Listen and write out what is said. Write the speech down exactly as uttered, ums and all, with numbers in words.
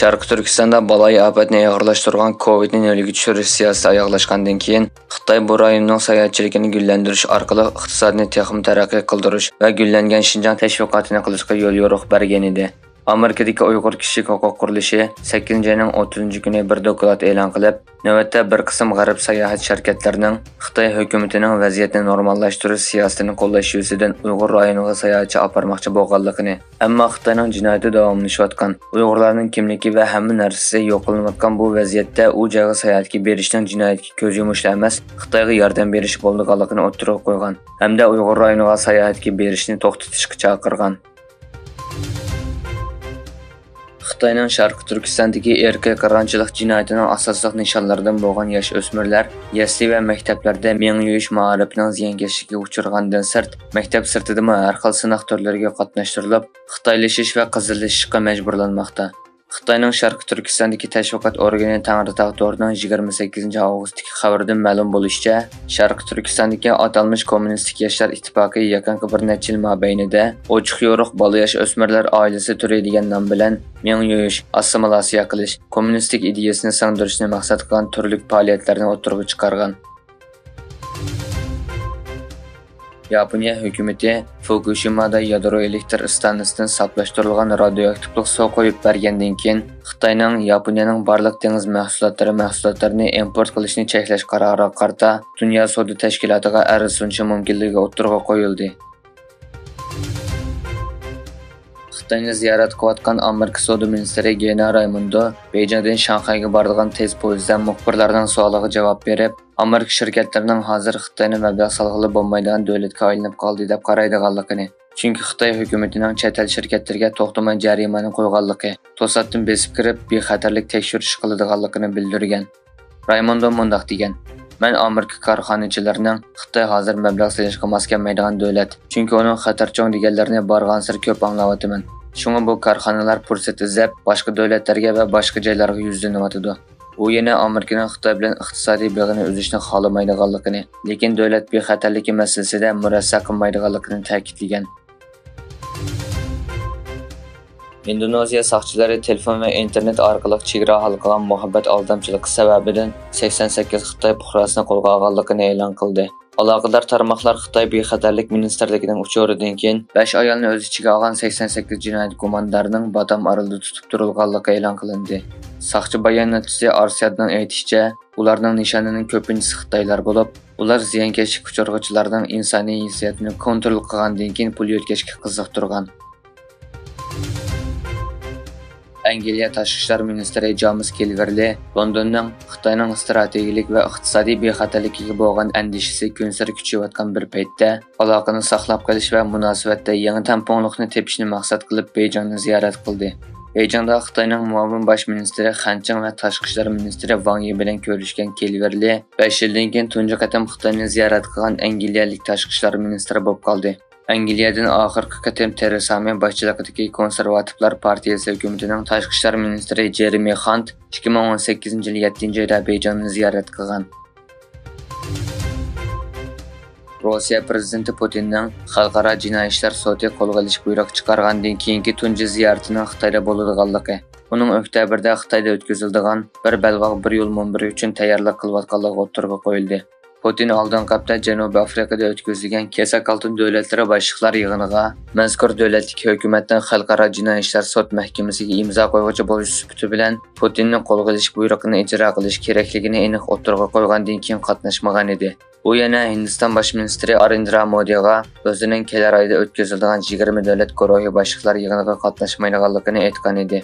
شەرقىي تۈركىستاندا بالايىئاپەتنى ئېغىرلاشتۇرغان كوۋىدنى نۆلگە چۈشۈرۈش سىياسىتى ئاياغلاشقاندىن كېيىن، خىتاي بۇ رايوننىڭ ساياھەتچىلىكىنى گۈللەندۈرۈش ئارقىلىق ئىقتىسادنى تېخىمۇ تەرەققىي قىلدۇرۇش ۋە گۈللەنگەن شىنجاڭ تەشۋىقاتىنى قىلىشقا يوليورۇق بەرگەنىدى. ئامېرىكىدىكى ئۇيغۇر كىشىلىك ھوقۇق قۇرۇلۇشى سەككىزىنچى ئاينىڭ ئوتتۇزىنچى كۈنى بىر دوكلات ئېلان قىلىپ، نۆۋەتتە بىر قىسىم غەرب ساياھەت شىركەتلىرىنىڭ خىتاي ھۆكۈمىتىنىڭ ۋەزىيەتنى نورماللاشتۇرۇش سىياسىتىنى قوللاش يۈزىسىدىن ئۇيغۇر رايونىغا ساياھەتچى ئاپارماقچى بولغانلىقىنى، ئەمما خىتاينىڭ جىنايىتى داۋاملىشىۋاتقان، ئۇيغۇرلارنىڭ كىملىكى ۋە ھەممە نەرسىسى يوقىلىۋاتقان بۇ ۋەزىيەتتە ئۇ جايغا ساياھەتكە بېرىشنىڭ جىنايەتكە كۆز يۇمۇشلا ئەمەس، خىتايغا ياردەم بېرىش بولىدىغانلىقىنى ئوتتۇرىغا قويغان ھەمدە ئۇيغۇر رايونىغا ساياھەتكە بېرىشنى توختىتىشقا چاقىرغان. خىتاينىڭ شەرقىي تۈركىستاندىكى ئىرقىي قىرغىنچىلىق جىنايىتىنىڭ ئاساسلىق نىشانلىرىدىن بولغان ياش ئۆسمۈرلەر يەسلى ۋە مەكتەپلەردە مېڭە يۇيۇش مائارىپىنىڭ زىيانكەشلىكىگە ئۇچرىغاندىن سىرت، مەكتەپ سىرتىدىمۇ ھەر خىل سىناق تۈرلىرىگە قاتناشتۇرۇلۇپ، خىتايلىشىش ۋە قىزىللىشىشقا مەجبۇرلانماقتا. خىتاينىڭ شەرقىي تۈركىستاندىكى تەشۋىقات ئورگىنى تەڭرىتاغ تورىنىڭ يىگىرمە سەككىزىنچى ئاۋغۇستتىكى خەۋىرىدىن مەلۇم بولۇشىچە، شەرقىي تۈركىستاندىكى ئاتالمىش كوممۇنىستىك ياشلار ئىتتىپاقى يېقىنقى بىر نەچچە يىل مابەينىدە ئوچۇق يورۇق بالا ياش ئۆسمۈرلەر ئائىلىسى تۈرى دېگەن نام بىلەن مېڭە يۇيۇش، ئاسسىمىلياتسىيە قىلىش، كوممۇنىستىك ئىدىيەسىنى سىڭدۈرۈشنى مەقسەت قىلغان تۈرلۈك پائالىيەتلەرنى ئوتتۇرىغا چىقارغان. ياپونىيە ھۆكۈمىتى فۇكۇشىمادا يادرو ئېلېكتر ئىستانسىسىدىن ساپلاشتۇرۇلغان رادىيوئاكتىپلىق سۇ قويۇپ بەرگەندىن كېيىن، خىتاينىڭ ياپونىيەنىڭ بارلىق دېڭىز مەھسۇلاتلىرى مەھسۇلاتلىرىنى ئىمپورت قىلىشنى چەكلەش قارارىغا قارىتا دۇنيا سودا تەشكىلاتىغا ئەرز سۇنۇشى مۇمكىنلىكى ئوتتۇرىغا قويۇلدى. خىتاينى زىيارەت قىلىۋاتقان ئامېرىكا سودا مىنىستىرى گېنا رايموندو بېيجىڭدىن شاڭخەيگە بارىدىغان تېز پويىزدا مۇخبىرلارنىڭ سوئالىغا جاۋاب بېرىپ، ئامېرىكا شىركەتلىرىنىڭ ھازىر خىتاينى مەبلەغ سالغىلى بولمايدىغان دۆلەتكە ئايلىنىپ قالدى دەپ قارايدىغانلىقىنى، چۈنكى خىتاي ھۆكۈمىتىنىڭ چەت ئەل شىركەتلىرىگە توختىماي جەرىمانە قويغانلىقى، توساتتىن بېسىپ كىرىپ بىخەتەرلىك تەكشۈرۈش قىلىدىغانلىقىنى بىلدۈرگەن. رايموندو مۇنداق دېگەن، مەن ئامېرىكا كارخانىچىلىرىنىڭ خىتاي ھازىر مەبلەغ سېلىشقا ماس كەلمەيدىغان دۆلەت، چۈنكى ئۇنىڭ خەتەر چوڭ دېگەنلىرىنى بارغانسېرى كۆپ ئاڭلاۋاتىمەن. شۇڭا بۇ كارخانىلار پۇرسەت ئىزدەپ، باشقا دۆلەتلەرگە ۋە باشقا جايلارغا يۈزلىنىۋاتىدۇ. ئۇ يەنە ئامېرىكىنىڭ خىتاي بىلەن ئىقتىسادىي بېغىنى ئۈزۈشنى خالىمايدىغانلىقىنى، لېكىن دۆلەت بىخەتەرلىكى مەسىلىسىدە مۇرەسسە قىلمايدىغانلىقىنى تەكىتلىگەن. ئىندونېزىيە ساقچىلىرى تېلېفون ۋە ئىنتېرنېت ئارقىلىق چېگرا ھالقىغان مۇھەببەت ئالدامچىلىقى سەۋەبىدىن سەكسەن سەككىز خىتاي پۇقراسىنى قولغا ئالغانلىقىنى ئېلان قىلدى. ئالاقىدار تارماقلار خىتاي بىخەتەرلىك مىنىستىرلىكىنىڭ ئۇچۇرىدىن كېيىن، بەش ئايالنى ئۆز ئىچىگە ئالغان سەكسەن سەككىز جىنايەت گۇماندارىنىڭ باتام ئارىلىدا تۇتۇپ تۇرۇلغانلىقى ئېلان قىلىندى. ساقچى باياناتچىسى ئارسىيادنىڭ ئېيتىشىچە، ئۇلارنىڭ نىشانىنىڭ كۆپىنچىسى خىتايلار بولۇپ، ئۇلار زىيانكەشلىك ئۇچرىغۇچىلارنىڭ ئىنسانىي ھېسسىياتىنى كونترول قىلغاندىن كېيىن پۇل يۆتكەشكە قىزىقتۇرغان. ئەنگلىيە تاشقى ئىشلار مىنىستىرى جامېس كىلۋېرلى لوندوننىڭ خىتاينىڭ ئىستراتېگىيەلىك ۋە ئىقتىسادىي بىخەتەرلىكىگە بولغان ئەندىشىسى كۈنسېرى كۈچىيىۋاتقان بىر پەيتتە، ئالاقىنى ساقلاپ قېلىش ۋە مۇناسىۋەتتە يېڭى تەڭپۇڭلۇقنى تېپىشنى مەقسەت قىلىپ بېيجىڭنى زىيارەت قىلدى. بېيجىڭدا خىتاينىڭ مۇئاۋىن باش مىنىستىرى خەن چىڭ ۋە تاشقى ئىشلار مىنىستىرى ۋاڭ يى بىلەن كۆرۈشكەن كىلۋېرلى بەش يىلدىن كېيىن تۇنجى قېتىم خىتاينى زىيارەت قىلغان ئەنگلىيەلىك تاشقى ئىشلار مىنىستىرى بولۇپ قالدى. ئەنگلىيەدىن ئاخىرقى قېتىم تېرېسا مەي باشچىلىقىدىكى كونسېرۋاتىپلار پارتىيەسى ھۆكۈمىتىنىڭ تاشقى ئىشلار مىنىستىرى جېرېمى خانت ئىككى مىڭ ئون سەككىزىنچى يىل يەتتىنچى ئايدا بېيجىڭنى زىيارەت قىلغان. روسىيە پىرېزىدېنتى پۇتىننىڭ خەلقئارا جىنايى ئىشلار سوتى قولغا ئېلىش بۇيرۇقى چىقارغاندىن كېيىنكى تۇنجى زىيارىتىنىڭ خىتايدا بولىدىغانلىقى، ئۇنىڭ ئۆكتەبىردە خىتايدا ئۆتكۈزۈلىدىغان بىر بەلباغ بىر يول مۇنبىرى ئۈچۈن تەييارلىق قىلىۋاتقانلىقى ئوتتۇرىغا قويۇلدى. پۇتىن ئالدىنقى ھەپتە جەنۇبىي ئافرىقىدا ئۆتكۈزۈلگەن كېسەك ئالتۇن دۆلەتلىرى باشلىقلار يىغىنىغا مەزكۇر دۆلەتتىكى ھۆكۈمەتنىڭ خەلقئارا جىنايى ئىشلار سوت مەھكىمىسىگە ئىمزا قويغۇچى بولۇش سۈپىتى بىلەن پۇتىننى قولغا ئېلىش بۇيرۇقىنى ئىجرا قىلىش كېرەكلىكىنى ئېنىق ئوتتۇرىغا قويغاندىن كېيىن قاتناشمىغان ئىدى. ئۇ يەنە ھىندىستان باش مىنىستىرى ئارېندرا مودىغا ئۆزىنىڭ كېلەر ئايدا ئۆتكۈزۈلىدىغان يىگىرمە دۆلەت گۇرۇھى باشلىقلار يىغىنىغا قاتناشمايدىغانلىقىنى ئېيتقان ئىدى.